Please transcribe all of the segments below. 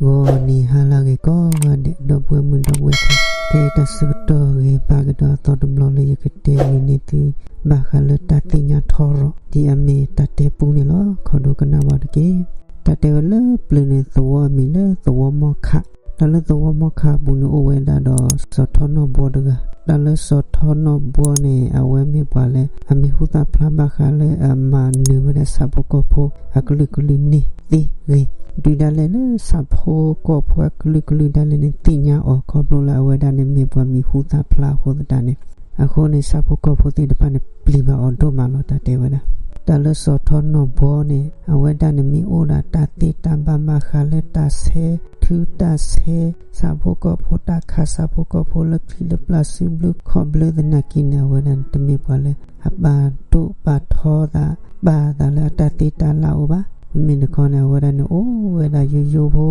ဂီၤနံၤဟါလၢအဂ့ၤကိးဂၤဒဲး ဒီပုၢ်ဝဲၢ်မုၣ်ဒီပုၢ်ဝဲၢ်ခွါ, ခဲအံၤတၢ်ဆၢကတီၢ်ဂ့ၤဘၣ်ကဒီးအသီတဘျီလၢယကတဲဂ့ၤန့ၢ်သု ဘၣ်ဃးလၢတၢ်သ့ၣ်ညါထီရီၤ ဒ်အမ့ၢ်တၢ်တဲပူန့ၣ်လီၤ. ခီဒိကနၣ်ဘၣ်တက့ၢ်. တၢ်တဲဝဲလၢပျၢၤန့ၣ် သဝီအမံၤလၢသဝီမီၢ်ခး, တၢ်လၢသဝီမီၢ်ခးအပူၤန့ၣ် အိၣ်ဝဲဒၣ်ဒီးစီၤထီနီၢ်ဘှီတဂၤ, တၢ်လၢစီၤထီနီၢ်ဘှီန့ၣ် အဝဲမ့ၢ်ပှၤလၢအမံၤဟူသၣ်ဖျါဘၣ်ဃးလၢအမၤနၢၤဝဲဒၣ်ဆၣ်ဖိကီၢ်ဖိအကလုာ်ကလုာ်န့ၣ်သ့ဂ့ၤ, တုၤဒၣ်လဲာ်လၢဆၣ်ဖိကီၢ်ဖိအကလုာ်ကလုာ်ဒၣ်လဲာ်န့ၣ် သ့ၣ်ညါအီၤ ခီဖျိလၢအဝဲဒၣ်န့ၣ်မ့ၢ်ပှၤမံၤဟူသၣ်ဖျါအဃိသတးန့ၣ်, အဃိန့ၣ် ဆၣ်ဖိကီၢ်ဖိသ့ၣ်တဖၣ်န့ၣ် ပျံၤဘၣ်အီၤဒိၣ်မးလီၤ. တၢ်တဲဝဲဒၣ် တၢ်လၢစီၤထီနီၢ်ဘှီန့ၣ် အဝဲဒၣ်န့ၣ်မ့ၢ်အိၣ်ဒီးတၢ်သ့တၢ်ဘၣ်ဘၣ်ဃးလၢတၢ်ဆဲ ထုတၢ်ဆဲ ဆၣ်ဖိကီၢ်ဖိ တၢ်ခးဆၣ်ဖိကီၢ်ဖိလၢချံလၢပျၢ်စုဘျုးခီၣ်ဘျၢသနာ်က့န့ၣ် အဝဲဒၣ်န့ၣ် တမ့ၢ်ပှၤလၢအပာ်ဒိၣ်ပာ်ထီသး ပာ်သးလၢအတၢ်သ့တၢ်လၢ်အိၣ်ဘၣ်. မ့မ့ၢ်တခီန့ၣ် အဝဲဒၣ်န့ၣ် အိၣ်ဝဲဒၣ်ယိယိဖိ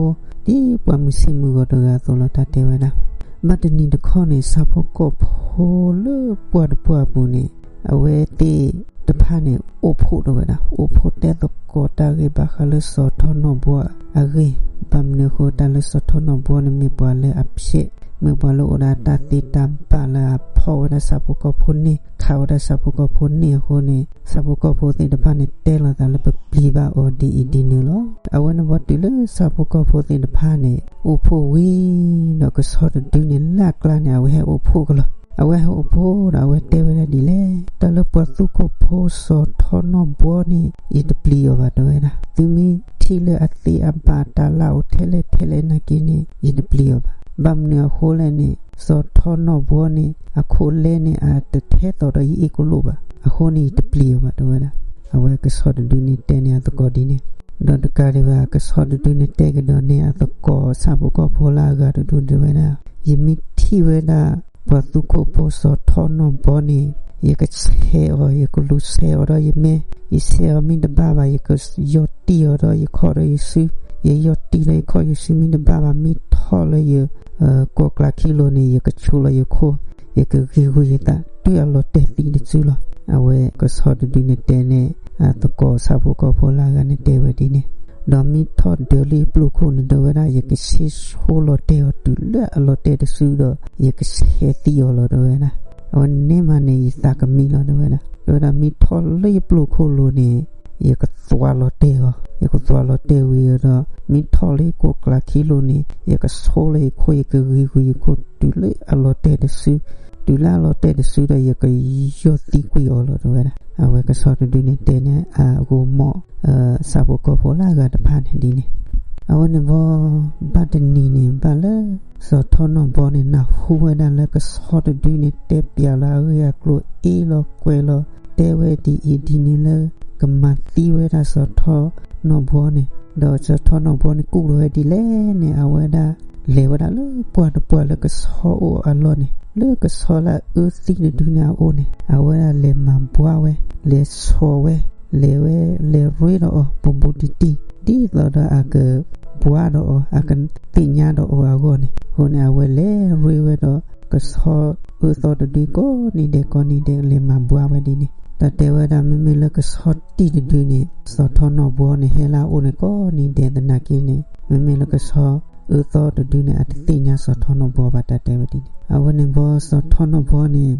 ဒ်ပှၤမုၢ်ဆ့ၣ်မုၢ်ဂီၤတဂၤအသိးလီၤ. တၢ်တဲဝဲဒၣ် ဘၣ်တနံၤတခီန့ၣ် ဆၣ်ဖိကီၢ်ဖိလၢပှၢ်တပှၢ်အပူၤန့ၣ် အဝဲသ့ၣ်တဖၣ်န့ၣ် အိၣ်ဖှိၣ်တဝဲဒၣ် အိၣ်ဖှိၣ်တဲသကိးတၢ်ဂ့ၢ်ဘၣ်ဃးလၢစီၤထီနီၢ်ဘှီအဂ့ၢ်, ဘၣ်မနုၤအဃိ တၢ်လၢစီၤထီနီၢ်ဘှီန့ၣ် မ့ၢ်ပှၤလၢအဖျဲး, မ့ၢ်ပှၤလၢအိၣ်ဒီးတၢ်သ့တၢ်ဘၣ်လၢအဖီၣ်ဝဲဒၣ်ဆၣ်ဖိကီၢ်ဖိန့ၣ် ခးဝဲဒၣ်ဆၣ်ဖိကီၢ်ဖိန့ၣ်အဃိန့ၣ် ဆၣ်ဖိကီၢ်ဖိသ့ၣ်တဖၣ်န့ၣ် တဲလိာ်သးလၢပပျံၤဘၣ်အီၤဒ်အံၤဒ်နုၤလီၤ. အဝဲန့ၣ်ဘီတုၤလၢဆၣ်ဖိကီၢ်ဖိသ့ၣ်တဖၣ်န့ၣ် အိၣ်ဖှိၣ်ဝံၤဒီးကဆီတဒုန့ၣ် လၢအကျါန့ၣ် အဝဲဟဲအိၣ်ဖှိၣ်ကလီၤ. အဝဲဟဲအိၣ်ဖှိၣ်ဒီးအဝဲတဲဝဲဒၣ်ဒ်လဲၣ်, တၢ်လၢပှၤသူခိၣ်ဖိစီၤထီနီၢ်ဘှီန့ၣ် ယတပျံၤအီၤဘၣ် တဲဝဲဒၣ်. သုမ့ၢ်ထံၣ်လၢအသ့အဘၣ်တၢ်လၢ်အိၣ်ထဲလဲၣ်ထဲလဲၣ်နာ်က့န့ၣ် ယတပျံၤအီၤဘၣ်. ဘၣ်မနုၤအဃိလဲၣ်န့ၣ် စီၤထီနီၢ်ဘှီန့ၣ် အခိၣ်လဲန့ၣ် အတထဲသိးဒီးယအ့ၣ်ကလိၣ်ဘၣ်. အဃိန့ၣ် ယတပျံၤအီၤဘၣ် တဲဝဲဒၣ်. အဝဲကဆီတဒုန့ၣ်တဲန့ၢ်အသကိးဒ်န့ၣ်, ဒီးတကးဒံးဘၣ် ကဆီတဒုန့ၣ်တဲကဒီးန့ၢ်အသကိးဆၣ်ဖိကီၢ်ဖိလၢအဂၤတဒု တဲဝဲဒၣ်, ယမ့ၢ်ထံၣ်ဝဲဒၣ် ပှၤသူခိၣ်ဖိစီၤထီနီၢ်ဘှီန့ၣ် ယကဆဲးအီၤ, ယကလူၤဆဲးအီၤဒီးယမဲ, ယဆဲးအီၤမ့ၢ်တဘၣ်ဘၣ် ယကယီၢ်တံၢ်အီၤဒီးယခီၣ်ဒီးယစု, ယယီၢ်တံၢ်ဒီးယခီၣ်ယစုမ့ၢ်တဘၣ်ဘၣ် မ့ၢ်ထီၣ်လၢယ ကိးကျးခံလိၤန့ၣ် ယကဆူးလီၤယခိၣ်, ယကဂံၤဂုာ်ယသး တုၤအလီၤတဲာ်သံတစုလီၤ. အဝဲကဆီတဒုန့ၣ်တဲန့ၢ် အသကိးဆၣ်ဖိကီၢ်ဖိလၢအဂၤန့ၣ်တဲဝဲဒ်န့ၣ်, ဒီးမ့ၢ်ထီၣ်ဒၢလၢယပျိၢ်ခိၣ်န့ၣ် တဲဝဲဒၣ် ယကဆဲးဆိလီၤတဲာ်အီၤတုၤလၢအလီၤတဲာ်တစုဒီး ယကဆဲးသံအီၤလီၤ တဲဝဲဒၣ်. အဝဲန့ၣ်မးန့ၣ် ယသးကမံလီၤ တဲဝဲဒၣ်. တဲဝဲဒၣ်မ့ၢ်ထီၣ်လၢယပျိၢ်ခိၣ်လိၤန့ၣ် ယကသွးလီၤတဲာ်အီၤ, ယကသွးလီၤတဲာ်ဝံၤဒီး မ့ၢ်ထီၣ်လၢယကိးကျးခံလိၤန့ၣ် ယကဆိလီၤယခိၣ် ယကဂံၤဂုာ်ယခိၣ် တုၤလၢအလီၤတဲာ်တစု, တုၤလၢအလီၤတဲာ်တစုဒီး ယကယီၢ်သံကွံာ်အီၤလီၤ တဲဝဲဒၣ်. အဝဲကဆီတဒုန့ၣ်တဲန့ၢ်အဂိၤမီၢ် ဆၣ်ဖိကီၢ်ဖိလၢအဂၤတဖၣ်န့ၣ်ဒ်န့ၣ်, အဝဲန့ၣ်ဘီ ဘၣ်တနံၤန့ၣ် ဘၣ်လၢစီၤထီနီၢ်ဘှီန့ၣ် နၢ်ဟူဝဲဒၣ်လၢကဆီတဒုန့ၣ် တဲပျးလၢအဂ့ၢ်အကျိၤ အ့ၣ်လိာ်ကွဲလိာ် တဲဝဲဒ်အံၤဒ်နုၤလၢ ကမၤသံဝဲဒၣ်စီၤထီနီၢ်ဘှီန့ၣ်, ဒီးစီၤထီနီၢ်ဘှီန့ၣ် ကူၣ်ထီၣ်ဝဲဒ်လဲၣ်န့ၣ် အဝဲဒၣ် လဲၤဝဲဒၣ်လၢပှၢ်တပှၢ်လၢကဆီအိၣ်အလီၢ်န့ၣ်, လၢကဆီလၢအအၢသံတဒုန့ၣ်အအိၣ်န့ၣ် အဝဲဒၣ်လဲၤမၤဘှါဝဲ, လဲၤဆီၣ်ဝဲ, လဲၤဝဲ, လဲၤရ့ဒီးအီၤ ဘူးဘူးတံၢ်တံၢ် ဒ်သိးဒီးအကဘှါဒီးအီၤ အကသ့ၣ်ညါဒီးအီၤအဂီၢ်န့ၣ်, အဃိန့ၣ် အဝဲလဲၤရ့ဝဲဒီး ကဆီအၢသီတဒုကိးနံၤဒဲးကိးနံၤဒဲး လဲၤမၤဘှါဝဲဒ်န့ၣ်, တၢ်တဲဝဲဒၣ်မ့မ့ၢ်လၢကဆီတံၢ်တဒုန့ၣ် စီၤထီနီၢ်ဘှီန့ၣ် ဟဲလၢအအိၣ်န့ၣ်ကိးနံၤဒဲးသနာ်က့န့ၣ် မ့မ့ၢ်လၢကဆီအၢသီတဒုန့ၣ် အတသ့ၣ်ညါစီၤထီနီၢ်ဘှီဘၣ် တၢ်တဲဝဲဒ်န့ၣ်, အဝဲန့ၣ်ဘီ စီၤထီနီၢ်ဘှီန့ၣ်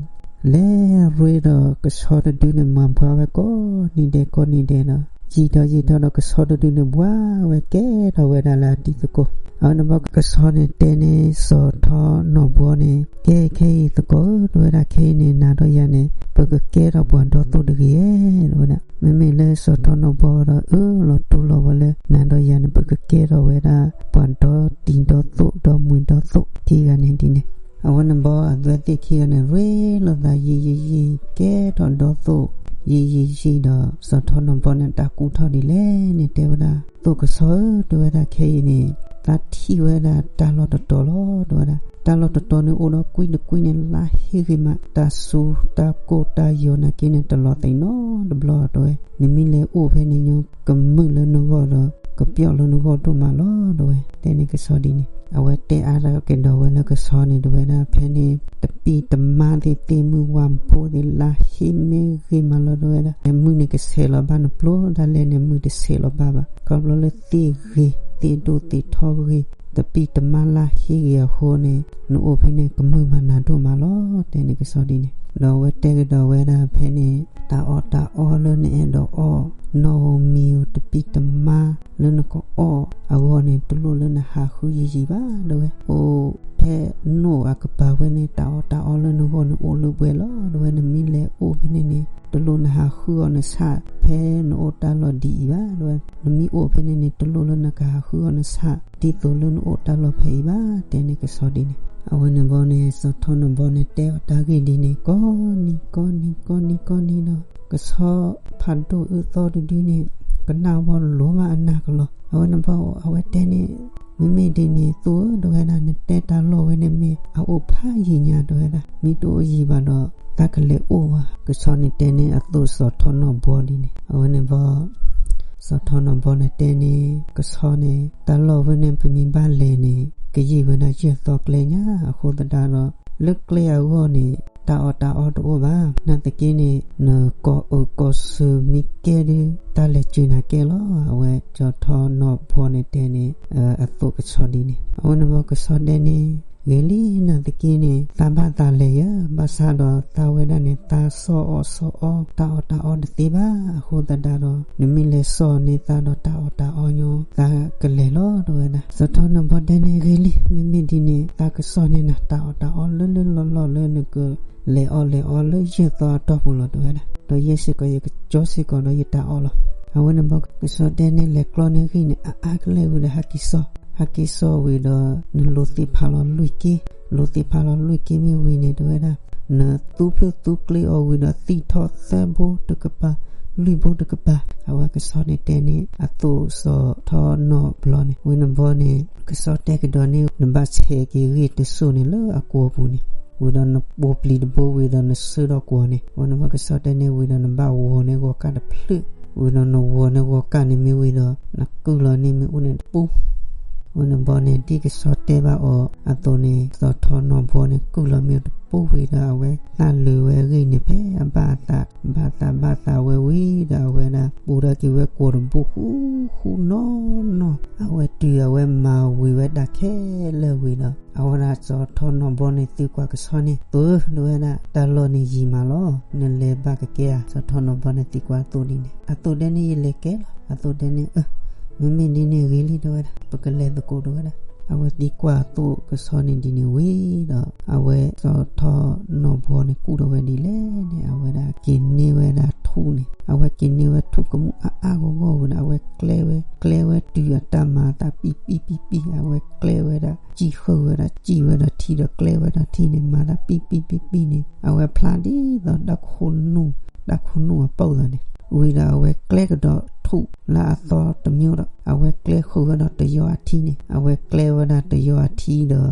လဲၤရ့ဒီးကဆီတဒုန့ၣ် မၤဘှါဝဲကိးနံၤဒဲးကိးနံၤဒဲးဒီး ယံာ်ထီၣ်ယံာ်ထီၣ်ဒီး ကဆီတဒုန့ၣ် ဘှါဝဲကဲထီၣ်ဝဲဒၣ်လၢအတံၤသကိး. အဝဲန့ၣ်ဘီ ကဆီန့ၣ်တဲန့ၢ်စီၤထီနီၢ်ဘှီန့ၣ် ကဲခဲအံၤသကိးဧၢ တဲဝဲဒၣ် ခဲအံၤန့ၣ် နၤဒီးယၤန့ၣ် ပကကဲထီၣ်ပှၤဒီသိၣ်တဂ့ၤဧါ တဲဝဲဒၣ်. မ့မ့ၢ်လၢစီၤထီနီၢ်ဘှီဒီး အၢၣ်လီၤတူၢ်လိာ်ဝဲလၢ နၤဒီးယၤန့ၣ် ပကကဲထီၣ်ဝဲဒၣ် ပှၤဒီတံၤဒီသိၣ်ဒီမှံၤဒီသိၣ်ခံဂၤန့ၣ်ဒ်န့ၣ်, အဝဲန့ၣ်ဘီ အဝဲသ့ၣ်ခံဂၤန့ၣ် ရ့လိာ်သးယံာ်ယံာ်ယံာ် ကဲထီၣ်ဒီသိၣ် ယံာ်ယံာ်ယံာ်ဒီး စီၤထီနီၢ်ဘှီန့ၣ် တၢ်ကူၣ်ထီၣ်ဒ်လဲၣ်န့ၣ် တဲဝဲဒၣ် သိၣ်ကဆီဧၢ တဲဝဲဒၣ် ခဲအံၤန့ၣ် သးထံၣ်ဝဲဒၣ်တၢ်လီၢ်တတီၤလီၤ တဲဝဲဒၣ်. တၢ်လီၢ်တတီၤန့ၣ် အိၣ်ဒီးကွံတကွံန့ၣ် လါဟ့ဂ့ၤမး တၢ်စူၤတၢ်ကိၢ်တၢ်ယီၤနာ်က့န့ၣ် တလီၤသံးနီတဘျီ တဲဝဲ. နမ့ၢ်လဲၤအိၣ်ဖဲန့ၣ် ကမုာ်လၢနဂီၢ်ဒီး ကပျီၣ်လၢနဂီၢ်ဒိၣ်မးလီၤ တဲဝဲ တဲန့ၢ်ကဆီဒ်န့ၣ်. အဝဲတဲအါထီၣ်က့ၤဒီးဝဲလၢကဆီန့ၣ် တဲဝဲဒၣ် ဖဲန့ၣ် တပံၢ်တမါသ့ၣ် သ့ၣ်မုၢ်ဝၣ်ဖိသ့ၣ် လါဟ့မ့ၢ်ဂ့ၤမးလီၤ တဲဝဲဒၣ်. မုၢ်န့ၣ်ကဆဲးလီၤဘၣ်နပျိ ဒၣ်လဲာ်န့ၣ် မုၢ်တဆဲးလီၤဘၣ်ဘၣ် ခီဖျိလၢသ့ၣ်ဂ့ၤ သ့ၣ်ဒိၣ်သ့ၣ်ထီဂ့ၤ တပံၢ်တမါလၢဟ့ၣ်ဂ့ၤအဃိန့ၣ် နအိၣ်ဖဲန့ၣ်ကမုာ်မးနၤဒိၣ်မးလီၤ တဲန့ၣ်ကဆီဒ်န့ၣ်. ဒီးအဝဲတဲကဒီးဝဲဒၣ်ဖဲန့ၣ် တၢ်အီၣ်တၢ်အီလၢနအဲၣ်ဒိးအီၣ် နီၣ်ဧိၤမံၤဧိၤတပံၢ်တမါလၢနကအီၣ်အဂီၢ်န့ၣ် တလိၣ်လၢနဟးဃုယံာ်ယံာ်ဘၣ် တဲဝဲ. အိၣ်ဖဲနိၣ်အကပၤဝဲန့ၣ် တၢ်အီၣ်တၢ်အီလၢနဂီၢ်န့ၣ်အိၣ်လၢပှဲၤလီၤ တဲဝဲ. နမ့ၢ်လဲၤအိၣ်ဖဲန့ၣ်န့ၣ် တလိၣ်နဟးဃုအီၣ်နဆၣ် ဖဲနအိၣ်တၢ်လီၢ်ဒ်အံၤဘၣ် တဲဝဲ. နမ့ၢ်အိၣ်ဖဲန့ၣ်န့ၣ် တလိၣ်လၢနကဟးဃုအီၣ်နဆၣ် ဒ်သိးလၢနအိၣ်တၢ်လီၢ်ဖဲအံၤဘၣ် တဲန့ၣ်ကဆီဒ်န့ၣ်. အဝဲန့ၣ်ဘီန့ၣ် စီၤထီနီၣ်ဘီန့ၣ်တဲအီၤတၢ်ဂ့ၢ်ဒ်န့ၣ် ကိးနံၤကိးနံၤကိးနံၤကိးနံၤဒီး ကဆီဖးဒိၣ်အၢသီတဒုန့ၣ် ကနၣ်ဝဲလီၤမးအနၢ်ကလီၤ. အဝဲန့ၣ်ဘီအဝဲတဲန့ၣ် မ့မ့ၢ်ဒ်န့ၣ်သိၣ်ဧၢ တဲဝဲဒၣ် နတဲတၢ်လီၢ်ဝဲန့ၣ်မ့ၢ်အအိၣ်ဖးယံာ်ညါ တဲဝဲဒၣ်. မ့ၢ်တအိၣ်ယံာ်ဘၣ်ဒီး တၢ်ကလဲၤအိၣ်ဝဲ ကဆီန့ၣ်တဲန့ၣ်အသိၣ်စီၤထီနီၣ်ဘီဒ်န့ၣ်. အဝဲန့ၣ်ဘီ စီၤထီနီၣ်ဘီန့ၣ်တဲန့ၣ် ကဆီန့ၣ် တၢ်လီၢ်ဝဲန့ၣ်ပမ့ၢ်ဘၣ်လဲၤန့ၣ် ကယံာ်ဝဲဒၣ်ယဲၢ်သီကျဲညါ အဃိသတးဒီး လၢကျဲအဂီၢ်န့ၣ် တၢ်အီၣ်တၢ်အီတအိၣ်ဘၣ်. နာ်သက့န့ၣ် နကိးအၢကိးစၢၤမ့ၢ်ကဲဒု တၢ်လဲၤစၢၤနၤကဲလီၤ. အဝဲစီၤထီနီၣ်ဘီန့ၣ်တဲန့ၣ် အသိၣ်ကဆီဒ်န့ၣ်. အဝဲန့ၣ်ဘီကဆီတဲန့ၣ် ဂ့ၤလံ နာ်သက့န့ၣ် သးဘၣ်သးလဲၤယၤ ဘၣ်ဆၣ်ဒီးသးဝဲဒၣ်န့ၣ် သးစီၣ်အီၣ်စီၣ်အီ တၢ်အီၣ်တၢ်အီတသ့ဘၣ်. အဃိသတးဒီး နမ့ၢ်လဲၤစီၣ်န့ၢ်သးဒီးတၢ်အီၣ်တၢ်အီညီ သးကလဲၤလီၤ တဲဝဲဒၣ်. စီၤထီနီၣ်ဘီတဲန့ၣ် ဂ့ၤလံ မ့မ့ၢ်ဒ်န့ၣ် သးကစီၣ်န့ၢ်နၤ တၢ်အီၣ်တၢ်အီလၢလၢလီၢ်လီၢ်လၢနကလဲၤအီၣ်လဲၤအီလၢယဲၢ်သီအတီၢ်ပူၤလီၤ တဲဝဲဒၣ်. ဒီးယဲၢ်စ့ၢ်ကီးယကကၠီစ့ၢ်ကီးဒီးယတၢ်အီၣ်လီၤ. အဝဲန့ၣ်ဘီကဆီတဲန့ၣ် လဲၤကျီန့ၢ်ဂံၢ်န့ၣ် အါအါကလဲာ်ဝံၤဒီးဟဲက့ၤစီၣ်, ဟဲက့ၤစီၣ်ဝံၤဒီး နလိၤသ့ၣ်ဖးလီၤလွံၢ်က့, လိၤသ့ၣ်ဖးလီၤလွံၢ်က့မ့ၢ်ဝံၤန့ၣ် တဲဝဲဒၣ် နသူဖျၢၣ်သူကျ့အီၤဝံၤဒီး သံၣ်ထီၣ်သၢဘိတကပၤ လွံၢ်ဘိတကပၤ. အဝဲကဆီန့ၣ်တဲန့ၣ် အသိၣ်စီၤထီနီၣ်ဘီန့ၣ်. ဝဲန့ၣ်ဘီန့ၣ် ကဆီတဲကဒီးန့ၣ် နဘၣ်ဆဲးက့ၤဂ့ၢ်တစိၢ်န့ၣ်လၢအကွီၤပူၤန့ၣ်, ဝံၤဒီးနပိာ်ပျံၤတဘိဝံၤဒီးနဆှၢဒီးကွီၤန့ၣ်. ဝဲန့ၣ်ဘီကဆီတဲန့ၣ် ဝံၤဒီးနဘၣ်ဝီၤန့ၢ်ဂီၤကၣ်တဖျၢၣ်, ဝံၤဒီးနဝီၤန့ၢ်ဂီၤကၣ်န့ၣ်မ့ၢ်ဝံၤဒီး နကုၢ်လီၤန့ၢ်မ့ၣ်အူန့ၣ်တပူၤ. ဝဲန့ၣ်ဘီန့ၣ် ဒ်ကဆီတဲဘၣ်အီၤအသိးန့ၣ် စီၤထီနီၣ်ဘီန့ၣ် ကုၢ်လီၤမ့ၣ်အူတပူၤဝံၤဒီး အဝဲသးလုာ်ဝဲအဂ့ၢ်န့ၣ် ဖဲအဘၣ်အသး ဘၣ်သးဘၣ်သးဝဲဝံၤဒီး အဝဲဒၣ်ပူၤဒီးက့ၤဝဲကွီၤတဘိဃူဃူနီၢ်နီၢ်. အဝဲတုၤအဝဲမၤဝံၤဝဲဒၣ်ခဲလၢာ်ဝံၤဒီး အဝဲဒၣ်စီၤထီနီၣ်ဘီန့ၣ်သံကွၢ်ကဆီန့ၣ် သိၣ်ဧၢ တဲဝဲဒၣ် တၢ်လီၢ်န့ၣ်ယံာ်မးလီၤ, နလဲၤဘၣ်ကကဲဧါ. စီၤထီနီၣ်ဘီန့ၣ်သံကွၢ်အသိၣ်ဒ်န့ၣ်. အသိၣ်တဲန့ၣ် ယလဲၤကဲလီၤ. အသိၣ်တဲန့ၣ် အၢ မ့မ့ၢ်ဒ်န့ၣ်ဂ့ၤလံ တဲဝဲဒၣ်, ပကလဲၤသကိး တဲဝဲဒၣ်. အဝဲသံကွၢ်အသိၣ်ကဆီန့ၣ်ဒ်န့ၣ်ဝံၤဒီး အဝဲစီၤထီနီၣ်ဘီန့ၣ်ကူၣ်ဒီးဝဲဒ်လဲၣ်န့ၣ် အဝဲဒၣ်က့ၤန့ၢ်ဝဲဒၣ်ထူၣ်န့ၣ်, အဝဲက့ၤန့ၢ်ဝဲထူၣ်ကမူၣ်အါအါဂီၢ်ဂီၢ်ဝံၤဒီး အဝဲကျဲဝဲ ကျဲဝဲတုၤအတၢ်မၤသးပံၣ်ပံၣ်ပံၣ်ပံၣ်, အဝဲကျဲဝဲဒၣ် စံၣ်ဃုာ်ဝဲဒၣ် စံၣ်ဝဲဒီးထံဒီးကျဲဝဲဒီးထံန့ၣ် မၤသးပံၣ်ပံၣ်ပံၣ်ပံၣ်န့ၣ် အဝဲဖျါဒ်သိးတၢ်ခိၣ်နူာ် တၢ်ခိၣ်နူာ်အပူၤသးန့ၣ်, ဝံၤဒီးအဝဲကျဲကဒီးထူၣ်လၢအသီတမံၤဒီး အဝဲကျဲဃုာ်ဝဲဒီးတယီအထံန့ၣ်, အဝဲကျဲဝဲဒၣ်တယီအထံဒီး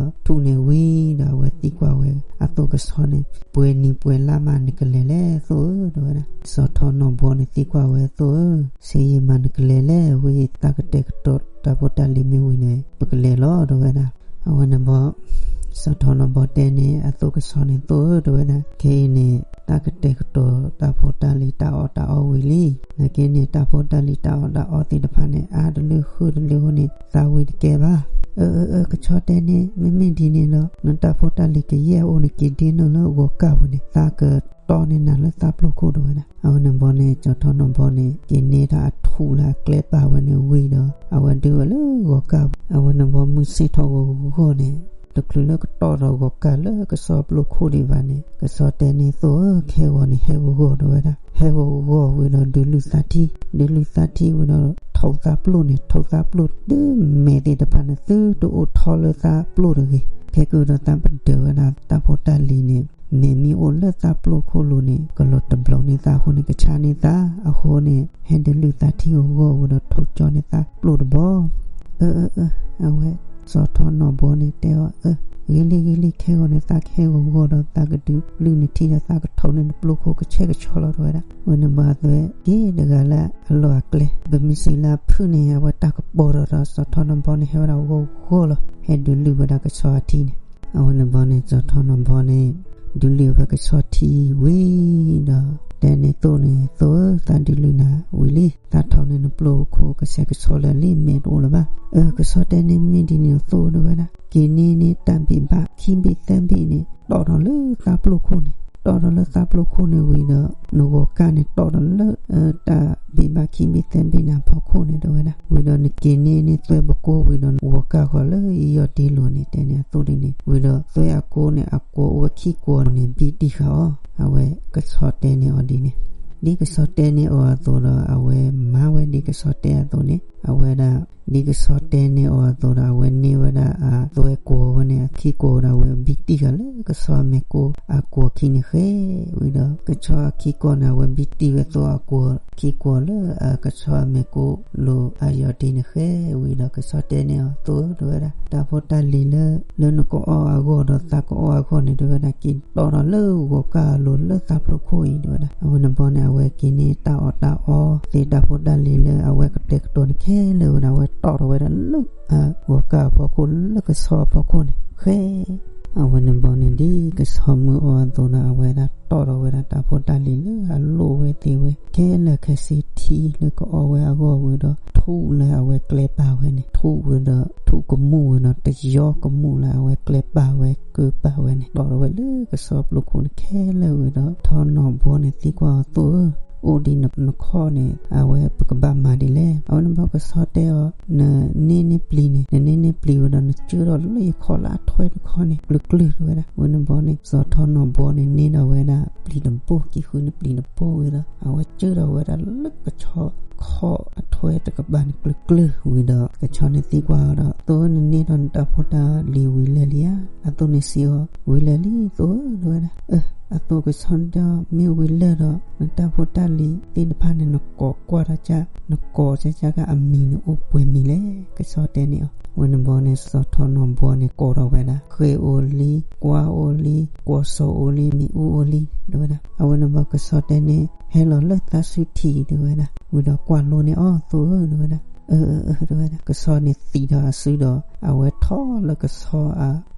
ထူၣ်န့ၣ်ဝံၤဒီး အဝဲသံကွၢ်ဝဲ အသိၣ်ကဆီန့ၣ် ပှဲၤနံၤပှဲၤလါမးနကလဲၤလဲၣ် သိၣ်ဧၢ တဲဝဲဒၣ်. စီၤထီနီၣ်ဘီန့ၣ်သံကွၢ်ဝဲ သိၣ်ဧၢ ဆ့ယံာ်မးနကလဲၤလဲၣ်, ဝဲသးကတဲာ်ကတီၤတၢ်ဖိတၢ်လံၤမ့ၢ်ဝံၤန့ၣ် ပကလဲၤလီၤ တဲဝဲဒၣ်. အဝဲန့ၣ်ဘီ စီၤထီနီၣ်ဘီတဲန့ၣ် အသိၣ်ကဆီန့ၣ် သိၣ်ဧၢ တဲဝဲဒၣ်, ခဲအံၤန့ၣ် တၢ်ကတဲာ်ကတီၤတၢ်ဖိတၢ်လံၤတၢ်အီၣ်တၢ်အီဝံၤလံ, နာ်က့န့ၣ် တၢ်ဖိတၢ်လံၤတၢ်အီၣ်တၢ်အီသ့ၣ်တဖၣ်န့ၣ် အါတလၢဃုတလၢအဃိန့ၣ် သးဝံၤတကဲဘၣ်. အၢ အၢ အၢ ကဆီတဲန့ၣ် မ့မ့ၢ်ဒ်န့ၣ်ဒီး နတၢ်ဖိတၢ်လံၤကယဲၢ်အိၣ်နက့ၤဒ့နီၢ်လၢဂီၤကၢ်ပူၤန့ၣ် သးကတီၢ်န့ၢ်နၤလၢသးပျိၢ်ခိၣ် တဲဝဲဒၣ်. အဝဲန့ၣ်ဘီန့ၣ် စီၤထီနီၣ်ဘီန့ၣ် က့ၤန့ၢ်တၢ်အထူၣ်လၢအကျဲပာ်ဝဲန့ၣ်ဝံၤဒီး အဝဲဒုးဝဲလၢဂီၤကၢ်ပူၤ, အဝဲန့ၣ်ဘီမုၢ်ဆ့ၣ်ထီၣ်ဂီၤဂီၤန့ၣ် တချုးလၢကတီၢ်ဒီးဂီၤကၢ်လၢကဆီပျိၢ်ခိၣ်ဒံးဘၣ်န့ၣ် ကဆီတဲန့ၣ် သိၣ်ဧၢ ခဲဂီၤန့ၣ် ဟဲဂီၤဂီၤ တဲဝဲဒၣ်, ဟဲဂီၤဂီၤဝံၤဒီးဒုးလုၢ်သးထံ, ဒုးလုၢ်သးထံဝံၤဒီး ထိးသးပျိၢ်န့ၣ် ထိးသးပျိၢ်တုၤမဲာ်သ့ၣ်တဖၣ်န့ၣ် သုတအိၣ်ထီလၢသးပျိၢ်တဂ့ၤ, ခဲကဒီးသးပဒၢးဝဲဒၣ်တၢ်ဖိတၢ်လံၤန့ၣ် မဲာ်မ့ၢ်အိၣ်လၢသးပျိၢ်ခိၣ်လိၤန့ၣ် ကလီၤတဘျီန့ၢ်သးအဃိန့ၣ် ကဆါန့ၢ်သးအဃိန့ၣ် ဟဲဒုးလုၢ်သးထံဂီၤဂီၤဝံၤဒီး ထိးကၠီန့ၢ်သးပျိၢ်တဘီ အၢ အၢ အၢ အဝဲ စီၤထီနီၣ်ဘီန့ၣ်တဲအီၤ အၢ ဂ့ၤလံ ဂ့ၤလံ ခဲဂီၤန့ၣ် သးကဟဲဂီၤဂီၤဒီး သးကဒုးလုၢ်နထံဒီး သးကထိးန့ၢ်နပျိၢ်ခိၣ်ကဆှဲကဆှီလီၤ တဲဝဲဒၣ်. အဝဲန့ၣ်ဘီအသွဲၣ် က့ၤတဂၤလၢအလီၢ်အကျဲ ပမ့ၢ်စံးလၢအဖုၣ်န့ၣ် အဝဲတၢ်ကပီၤဒီး ဒီးစီၤထီနီၣ်ဘီန့ၣ် ဟဲဝဲဒၣ်ဂီၤဂီၤလီၤ ဟဲဒုးလုၢ်ဝဲဒၣ်ကဆီအထံန့ၣ်. အဝဲန့ၣ်ဘီန့ၣ် စီၤထီနီၣ်ဘီန့ၣ် ဒုးလုၢ်ဝဲကဆီထံဝံၤဒီး တဲန့ၢ်သိၣ်န့ၣ် သိၣ်ဧၢ သးဒုးလုၢ်နၤဝံၤလံ သးထိးန့ၢ်နပျိၢ်ခိၣ်ကဆှဲကဆှီလၢာ်လံ မဲာ်တအိၣ်လၢၤဘၣ်. အၢ ကဆီတဲန့ၢ်မ့ၢ်ဒ်န့ၣ်သိၣ်ဧၢ က့ၤန့ၢ်န့ၢ်တၢ်ဘ့ၣ်ဘၣ်ခံဘ့ၣ်သၢဘ့ၣ်န့ၣ် တီၣ်ထီၣ်လၢသးပျိၢ်ခိၣ်န့ၣ်, တီၣ်ထီၣ်လၢသးပျိၢ်ခိၣ်န့ၣ်ဝံၤဒီး နဂီၤကၢ်န့ၣ်တီၣ်ထီၣ်လၢ တၢ်ဘ့ၣ်ဘၣ်ခံဘ့ၣ်သၢဘ့ၣ်န့ၣ်အဖီခိၣ်န့ၣ် တဲဝဲဒၣ်. ဝံၤဒီးနက့ၤန့ၢ်န့ၢ်သွဲၣ်ပကိဝံၤဒီး ဂီၤကၢ်ဃီၤလၢယယီၢ်တ့လိၤန့ၣ် တဲန့ၣ်အသိးန့ၣ်, ဝံၤဒီးသွဲၣ်အကိန့ၣ် အကွီၤအိၣ်ဝဲခံကွီၤန့ၣ် ဘံၣ်တံၢ်ဃာ်အီၤ. အဝဲကဆီတဲန့ၢ်အီၤဒ်န့ၣ်, ဒ်ကဆီတဲန့ၢ်အီၤအသိးဒီး အဝဲမၤဝဲဒ်ကဆီတဲအသိးန့ၣ်, အဝဲဒၣ် ဒ်ကဆီတဲန့ၢ်အီၤအသိးဒီး အဝဲန့ၢ်ဝဲဒၣ်အသွဲၣ်ကွီၤဝဲန့ၣ် အခံကွီၤဒီး အဝဲဘံၣ်တံၢ်ဃာ်လၢကဆီအမဲာ်ကိအကွီၤခံန့ၣ်ဃဲ. ဝံၤဒီးကဆီအခံကွီၤန့ၣ် အဝဲဘံၣ်တံၢ်ဝဲသိးအကွီၤခံကွီၤလၢ ကဆီအမဲာ်ကိလိၤအယီၢ်တ့န့ၣ်ဃဲ. ဝံၤဒီးကဆီတဲန့ၢ်အီၤ သိးဧၢ တဲဝဲဒၣ်, တၢ်ဖိတၢ်လံၤလၢ လၢနကအီၣ်အဂီၢ်ဒီးသးကအီၣ်အဂီၢ်န့ၣ် တဲဝဲဒၣ် က့ၤတီၣ်ထီၣ်လၢဂီၤကၢ်အလိၤလၢသးပျိၢ်ခိၣ်အံၤ တဲဝဲဒၣ်. အဝဲန့ၣ်ဘီန့ၣ် အဝဲက့ၤန့ၢ်တၢ်အီၣ်တၢ်အီသ့ၣ် တၢ်ဖိတၢ်လံၤလၢအဝဲကတဲာ်ကတီၤန့ၣ်ခဲလၢာ်ဝဲဒၣ် အဝဲတီၣ်ထီၣ်ဝဲဒၣ်လၢ ဂီၤကၢ်အဖီခိၣ်လၢကဆီအဖီခိၣ်န့ၣ်ဃဲ. အဝဲန့ၣ်ဘီန့ၣ် ဒ်ကဆီမုၢ်အီၤအသိးဒီး အဝဲဒၣ်တီၣ်ထီၣ်ဝဲဒၣ်တၢ်ဖိတၢ်လံၤလၢအလိၣ်ဝဲသ့ၣ်ဝဲ ခဲလၢာ်ခဲဆ့ထံလၢကအီၣ်ဝဲအဂီၢ်ဝံၤဒီး ထူၣ်လၢအဝဲကျဲပာ်ဝဲန့ၣ် ထူၣ်ဝံၤဒီး ထူၣ်ကမူၣ်ဝံၤဒီး တယီကမူၣ်လၢအဝဲကျဲပာ်ဝဲကၢပာ်ဝဲန့ၣ် တီၣ်ထီၣ်ဝဲလၢကဆီပျိၢ်ခိၣ်န့ၣ်ခဲလၢာ်ဝံၤဒီး ထီၣ်နီၣ်ဘီန့ၣ်သံကွၢ်အီၤ သိးဧၢ အိၣ်ဒံးနခီၣ်န့ၣ် အဝဲပကဘၣ်မၤဒ်လဲၣ်. အဝဲန့ၣ်ဘီကဆီတဲအီၤ နန့ၢ်န့ၢ်ပျံၤန့ၣ် နန့ၢ်န့ၢ်ပျံၤဝံၤဒီး နကၢထီၣ်လၢယခီၣ်လၢအထွဲတခီန့ၣ် ကျၢၤကျၢၤ တဲဝဲဒၣ်. အဝဲန့ၣ်ဘီန့ၣ် စီၤထီၣ်နီၣ်ဘီန့ၣ် န့ၢ်ဒီးဝဲဒၣ်ပျံၤတဘိ ကံၢ်ဃုန့ၣ်ပျံၤတဘိဝံၤဒီး အဝဲကၢထီၣ်ဝဲဒၣ်လၢကဆီခီၣ်အထွဲတကပၤန့ၣ် ကျၢၤကျၢၤဝံၤဒီး ကဆီန့ၣ်သံကွၢ်အီၤဒီး သိးဧၢ နန့ၢ်ဒီးနတၢ်ဖိတၢ်လံၤဝံၤလၢာ်လံဧါ. အသိးန့ၣ်စံးအီၤ ဝံၤလၢာ်လံ သိးဧၢ တဲဝဲဒၣ်. အသိးကဆီတဲအီၤ မ့ၢ်ဝံၤလၢာ်ဒီး နတၢ်ဖိတၢ်လံၤသ့ၣ်တဖၣ်န့ၣ် နကိးကွၢ်ထီၣ်ကၢ် နကိးကၢ်ကၢ်အမံၤန့ၣ်အိၣ်ပှဲၤမံၤလဲၣ် ကဆီတဲန့ၢ်အီၤ. အဝဲန့ၣ်ဘီန့ၣ် စီၤထီၣ်နီၣ်ဘီန့ၣ် ကိးထီၣ်ဝဲဒၣ် ဃဲအိၣ်လံ ကွၢ်အိၣ်လံ ကွီၢ်စီၤအိၣ်လံ မ့ၣ်အူအိၣ်လံ တဲဝဲဒၣ်. အဝဲန့ၣ်ဘီကဆီတဲန့ၣ် ဟဲလီၤလၢသးစုထံး တဲဝဲဒၣ်. ဝံၤဒီးကွၢ်လိန့ၢ်အီၤ သိးဧၢ တဲဝဲဒၣ်. အၢ အၢ တဲဝဲဒၣ်. ကဆီန့ၣ်သံဒီးအစုဒီး အဝဲထီၣ်လၢကဆီ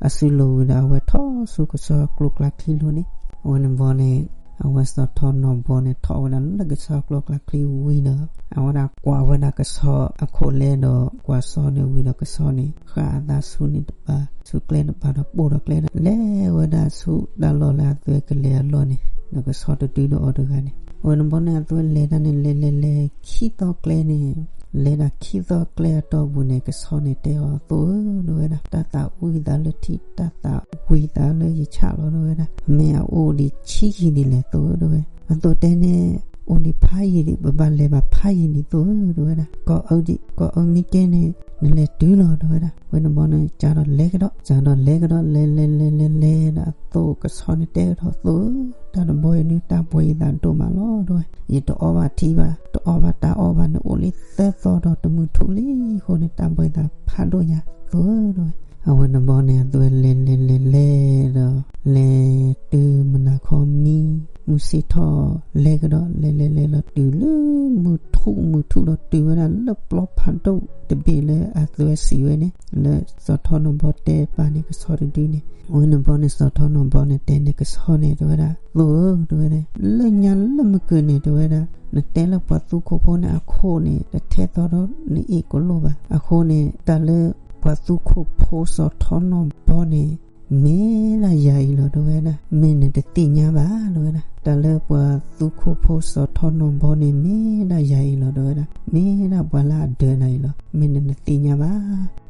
အစုလိၤဝံၤဒီး အဝဲထီၣ်ဆူကဆီအကျိၤကျါချံလိၤန့ၣ်. အဝဲန့ၣ်ဘီန့ၣ် အဝဲစီၤထီၣ်နီၣ်ဘီန့ၣ် ထီၣ်ဝဲဒၣ်လၢကဆီအကျိၤကျါချံဝံၤဒီး အဝဲဒၣ်ကွၢ်ဝဲဒၣ်ကဆီအခိၣ်လဲဒီး ကွၢ်စီၤန့ၣ်ဝံၤဒီး ကဆီန့ၣ် ဃၣ်အသးဆူန့ၣ်တပၤ ဆူကျဲတပၤဒီး ပိၢ်ဒီးကျဲဒီး လဲၤဝဲဒၣ်ဆူတၢ်လီၢ်လၢအသွဲကလဲၤအလီၢ်န့ၣ် ဒီးကဆီတဒုဒီးအီၤတဂၤန့ၣ်. အဝဲန့ၣ်ဘီန့ၣ် အသွဲလဲၤတၢ်န့ၣ် လဲၤလဲၤလဲၤ ခံသီကျဲန့ၣ် လဲၤဒၣ်ခံသီကျဲအတီၢ်ပူၤန့ၣ် ကဆီန့ၣ်တဲအီၤ သိးဧၢ တဲဝဲဒၣ်, တၢ်သးဝံၣ်သးလၢထံ တၢ်သးဝံၣ်သးလၢယဆၣ်လီၤ တဲဝဲဒၣ်. မ့ၢ်အအိၣ်ဒံးဆံးယံာ်ဒံးလဲၣ် သိးဧၢ တဲဝဲ. အသိးတဲန့ၣ် အိၣ်ဒံးဖးယံာ်ဒံး ပဘၣ်လဲၤဘၣ်ဖးယံာ်ဒံး သိးဧၢ တဲဝဲဒၣ်. ကိးအၢဒံး ကိးအၢမ့ၢ်ကဲန့ၣ် နလဲၤတုၤလီၤ တဲဝဲဒၣ်. ဝဲန့ၣ်ဘီန့ၣ် ကၢ်ဒီးလဲၤကဒီး ကၢ်ဒီးလဲၤကဒီး လဲၤလဲၤလဲၤလဲၤလဲၤဒီးအသိး ကဆီန့ၣ်တဲကဒီး သိးဧၢ တၢ်တဘီအံၤဒုး တၢ်ဘှံးယသးဒိၣ်မးလီၤ တဲဝဲ. ယတအီၣ်ဘၣ်ထံဘၣ် တအီၣ်ဘၣ်တၢ်အီၣ်ဘၣ် နအိၣ်လံသၢသီဒီးတမုာ်ထူၣ်လံအဃိန့ၣ် တၢ်ဘှံးယသးဖးဒိၣ်ညါ သိးဧၢ တဲဝဲ. အဝဲန့ၣ်ဘီန့ၣ် အသွဲလဲၤလဲၤလဲၤလဲၤဒီး လဲၤတုၤမုၢ်နၤခီမံ မုၢ်ဆ့ၣ်ထီၣ်လဲၤကဒီး လဲၤလဲၤလဲၤလီၤတုၤလၢမုၢ်ထူၣ်မုၢ်ထူၣ်ဒီးတုၤဝဲဒၣ်လၢပျီဖးဒိၣ်တဘ့ၣ်လၢအသွဲစံးဝဲန့ၣ် လၢစီၤထီၣ်နီၣ်ဘီတဲပာ်န့ၢ်ကဆီတဒုန့ၣ်. အဝဲန့ၣ်ဘီန့ၣ် စီၤထီၣ်နီၣ်ဘီန့ၣ်တဲန့ၢ်ကဆီန့ၣ် တဲဝဲဒၣ် သိးဧၢ တဲဝဲဒၣ်, လၢညါလၢမုၢ်ကၢၢ်န့ၣ် တဲဝဲဒၣ်, နတဲလၢပှၤသူခိၣ်ဖိန့ၣ်အခိၣ်န့ၣ် တထဲသိးဒီးနအ့ၣ်ကလိၣ်ဘၣ်. အဃိန့ၣ် တၢ်လၢပှၤသူခိၣ်ဖိစီၤထီၣ်နီၣ်ဘီန့ၣ် မ့ၢ်ဒၣ်ယၤအံၤလီၤ တဲဝဲဒၣ်, မ့ၢ်နတသ့ၣ်ညါဘၣ် တဲဝဲဒၣ်. တၢ်လၢပှၤသူခိၣ်ဖိစီၤထီၣ်နီၣ်ဘီန့ၣ် မ့ၢ်ဒၣ်ယၤအံၤလီၤ တဲဝဲဒၣ်, မ့ၢ်ဒၣ်ပှၤလၢအဒၢးနၤအံၤလီၤ, မ့ၢ်နတသ့ၣ်ညါဘၣ်.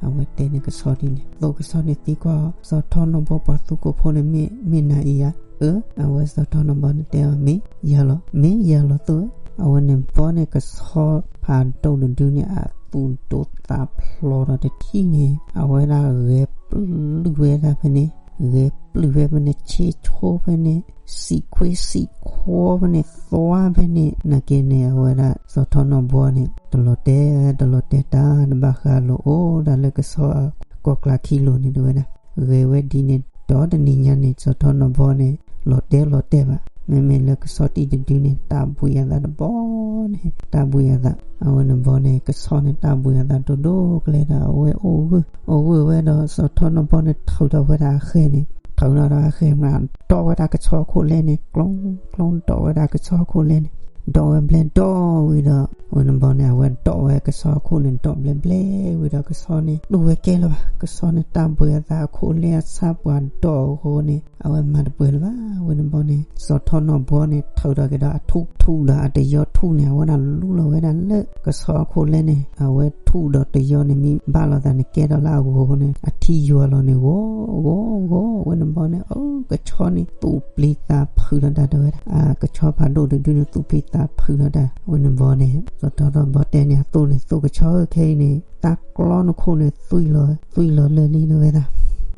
အဝဲတဲန့ၢ်ကဆီဒ်န့ၣ် သိးကဆီန့ၣ်သံကွၢ်အီၤ စီၤထီၣ်နီၣ်ဘီပှၤသူခိၣ်ဖိန့ၣ် မ့ၢ်နၤအံၤဧါ. အၢ, အဝဲစီၤထီၣ်နီၣ်ဘီန့ၣ်တဲအီၤ မ့ၢ်ယၤလီၤ, မ့ၢ်ယၤလီၤသိးဧၢ. အဝဲန့ၣ်ဘီန့ၣ် ကဆီဖးဒိၣ်တဒုန့ၣ် အသူၣ်ဒိၣ်သးဖျိးဒီးတထံၣ်န့ၣ် အဝဲဒၣ်ဂဲၤပျုၢ်ဝဲဒၣ်ဖဲန့ၣ်, ဂဲၤပျုၢ်ဝဲဖဲန့ၣ် ဆ့ဆိဖဲန့ၣ်, စံးခွ့စံးခွါဖဲန့ၣ်, သွါဖဲန့ၣ်, နာ်က့န့ၣ် အဝဲဒၣ်စီၤထီၣ်နီၣ်ဘီန့ၣ် တလီၤတဲာ် တလီၤတဲာ်တၢ် တဘၣ်ဃးလီၤအိၣ်ဒၣ်လၢကဆီအကျိၤကျါခံလိၤန့ၣ် တဲဝဲဒၣ်. ဂဲၤဝဲဒ်န့ၣ်ဒီးတနံၤညါန့ၣ် စီၤထီၣ်နီၣ်ဘီန့ၣ် လီၤတဲာ်လီၤတဲာ်ဘၣ်. မ့မ့ၢ်လၢကဆီတံၢ်တဒုန့ၣ် တၢ်ဘှံးအသးတဘီန့ၣ် တၢ်ဘှံးအသး. အဝဲန့ၣ်ဘီန့ၣ် ကဆီန့ၣ် တၢ်ဘှံးအသးဒိၣ်ဒိၣ်ကလဲာ်ဒီး အဝဲအိၣ်ဂၢၢ် အိၣ်ဂၢၢ်ဝဲဒီး စီၤထီၣ်နီၣ်ဘီန့ၣ် ထုးထီၣ်ဝဲဒၣ်အဃဲန့ၣ်, ထုးထီၣ်ဒီးအဃဲမး ဒီးဝဲဒၣ်ကဆီအခိၣ်လဲန့ၣ် ကျီကျီ ဒီးဝဲဒၣ်ကဆီအခိၣ်လဲန့ၣ် ဒိးဝဲဘျဲၣ်ဒိးဝံၤဒီး ဝဲန့ၣ်ဘီန့ၣ် အဝဲဒိးဝဲကဆီအခိၣ်န့ၣ် ဒိးဘျဲၣ်ဘျဲၣ်ဝံၤဒီး ကဆီန့ၣ် တူၢ်ဝဲကဲလၢၤဘၣ်. ကဆီန့ၣ် တၢ်ဘှံးအသးအခိၣ်လဲၢ်အဆၣ်ပှၤဒိးအဃိန့ၣ် အဝဲမၤတပှဲၤလၢၤဘၣ်. ဝဲန့ၣ်ဘီန့ၣ် စီၤထီၣ်နီၤဘီန့ၣ် ထုးထီၣ်က့ၤဒီးအထူၣ် ထူၣ်ဒီးအတယီထူၣ်န့ၣ် အဝဲဒၣ်လူလီၤဝဲဒၣ်လၢကဆီအခိၣ်လဲၢ်န့ၣ် အဝဲထူၣ်ဒီးတယီန့ၣ် မ့ၢ်ဘၣ်လိာ်သးန့ၣ် ကဲထီၣ်လၢအဂီၤန့ၣ် အထံယွၤလီၤန့ၣ် ဂီၤဂီၤဂီၤ. ဝဲန့ၣ်ဘီန့ၣ် အကဆီန့ၣ် သူၣ်ပျံၤသးဖုးလီၤတၢ် တဲဝဲဒၣ်. အကဆီဖးဒိၣ်တဒုန့ၣ် သူၣ်ပျံၤသးဖုးလီၤတၢ်. ဝဲန့ၣ်ဘီန့ၣ် စီၤထီၣ်နီၤဘီတဲန့ၣ် အသိၣ်န့ၣ် သိၣ်ကဆီဧၢ, ခဲအံၤန့ၣ် သးကျီနခိၣ်န့ၣ် သွံၣ်လီၤ သွံၣ်လီၤလၢာ်လံ တဲဝဲဒၣ်.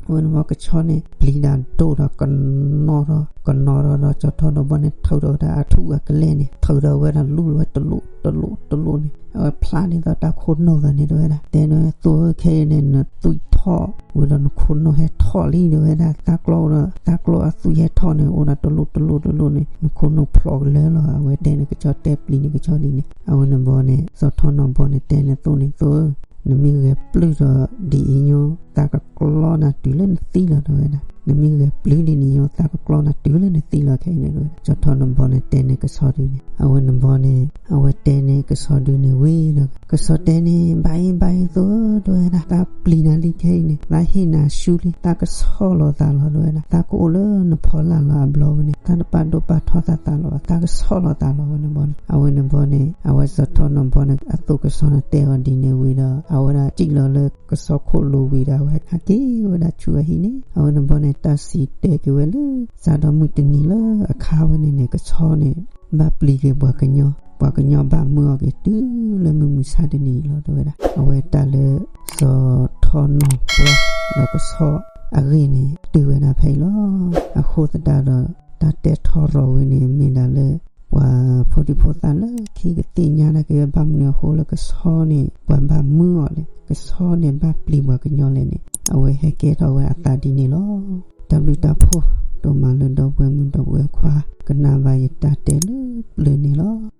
ဝဲန့ၣ်ဘီကဆီန့ၣ် ပျံၤတၢ်ဒိၣ်ဒီးကနီၤထီၣ် ကနီၤထီၣ်ဒီး စီၤထီၣ်နီၤဘီန့ၣ် ထုးထီၣ်ဝဲဒၣ်အထူၣ်အကလဲၢ်န့ၣ် ထုးထီၣ်ဝဲဒၣ်လူလီၤဝဲတလိၣ်တလိၣ်တလိၣ်န့ၣ် အဝဲဖျါဒ်သိးတၢ်ခိၣ်နူာ်သးန့ၣ် တဲဝဲဒၣ်. တဲန့ၣ် သိၣ်ဧၢ, ခဲအံၤန့ၣ် နသွံၣ်ထီၣ်ဝံၤဒီး နခိၣ်နူာ်ဟဲထီၣ်လံ တဲဝဲဒၣ်. သးကျီဒီး သးကျီအသွံၣ်ဟဲထီၣ်န့ၣ် အိၣ်ဒၣ်တလိၣ်တလိၣ်တလိၣ်န့ၣ် နခိၣ်နူာ်ဖျိးကလၢာ်လီၤ. အဝဲတဲန့ၣ် ကဆီတဲပျံၤန့ၣ် ကဆီဒ်န့ၣ်. အဝဲန့ၣ်ဘီန့ၣ် စီၤထီၣ်နီၤဘီန့ၣ် တဲန့ၣ်သိၣ်န့ၣ် သိၣ်ဧၢ, နမ့ၢ်ဂဲၤပျုၢ်ဒီးဒ်အံၤညီ သးကကျီနၤတုၤလၢနသံလီၤ တဲဝဲဒၣ်. နမ့ၢ်ဂဲၤပျုၢ်ဒ်န့ၣ်ညီ သးကကျီနၤတုၤလၢနသံလီၤ ခဲအံၤန့ၣ် တဲဝဲဒၣ်. စီၤထီၣ်နီၤဘီန့ၣ် တဲန့ၣ်ကဆီဒ်န့ၣ်. အဝဲန့ၣ်ဘီန့ၣ် အဝဲတဲန့ၣ်ကဆီဒ်န့ၣ်ဝံၤဒီး ကဆီတဲန့ၣ် ဘၣ်အံၤ ဘၣ်အံၤ သိၣ်ဧၢ တဲဝဲဒၣ်. သးပျံၤနၤလံ ခဲအံၤန့ၣ် သးဟ့ၣ်နၤဆူလံ သးကဆီၣ်လီၤသးလီၤ တဲဝဲဒၣ်. သးကအိၣ်လၢနဖီလာ်လီၤအဘျီဝဲန့ၣ် သးတပာ်ဒိၣ်ပာ်ထီသးသးလီၤဘၣ်, သးကဆီၣ်လီၤသးလီၤ ဝဲန့ၣ်ဘီန့ၣ်. အဝဲန့ၣ်ဘီန့ၣ် အဝဲစီၤထီၣ်နီၤဘီန့ၣ် အသိၣ်ကဆီန့ၣ်တဲအီၤဒ်န့ၣ်ဝံၤဒီး အဝဲဒၣ်စံၣ်လီၤလၢကဆီခိၣ်လိၤဝံၤဒီး အဝဲဟဲက့ၤဝဲဒၣ်ဆူအဟံၣ်န့ၣ်. အဝဲန့ၣ်ဘီန့ၣ် တၢ်စံးတဲက့ၤဝဲလၢ စးထီၣ်မုၢ်တနံၤလၢအခါဝဲန့ၣ်န့ၣ် ကဆီန့ၣ် ဘၣ်ပျံၤက့ၤပှၤကညီ, ပှၤကညီဘၣ်မုာ်အီၤက့ၤတုၤလၢမုၢ်မဆါတနံၤအံၤလီၤ တဲဝဲဒၣ်. အဝဲတၢ်လၢ စီၤထီၣ်နီၤဘီ ဒီးကဆီအဂ့ၢ်န့ၣ် တုၤဝဲဒၣ်ဖဲအံၤလီၤ. အဃိသတးဒီး တၢ်တဲထီရီၤဝဲန့ၣ် မ့ၢ်ဒၣ်လၢ ပှၤဖိဒံဖိသၣ်လၢခံကသ့ၣ်ညါတၢ်က့ၤဝဲ ဘၣ်မနုၤအဃိလၢကဆီန့ၣ် ပှၤဘၣ်မုာ်အီၤလဲၣ်, ကဆီန့ၣ်ဘၣ်ပျံၤပှၤကညီလဲၣ်န့ၣ် အဝဲဟဲကဲထီၣ်ဝဲအသးဒ်န့ၣ်လီၤ. တၢ်ဘျုးတၢ်ဖှိၣ်ဒိၣ်မးလၢဒီပုၢ်ဝဲၢ်မုၣ်ဒီပုၢ်ဝဲၢ်ခွါ ကနၣ်ဘၣ်ယတၢ်တဲလၢပျၢၤန့ၣ်လီၤ.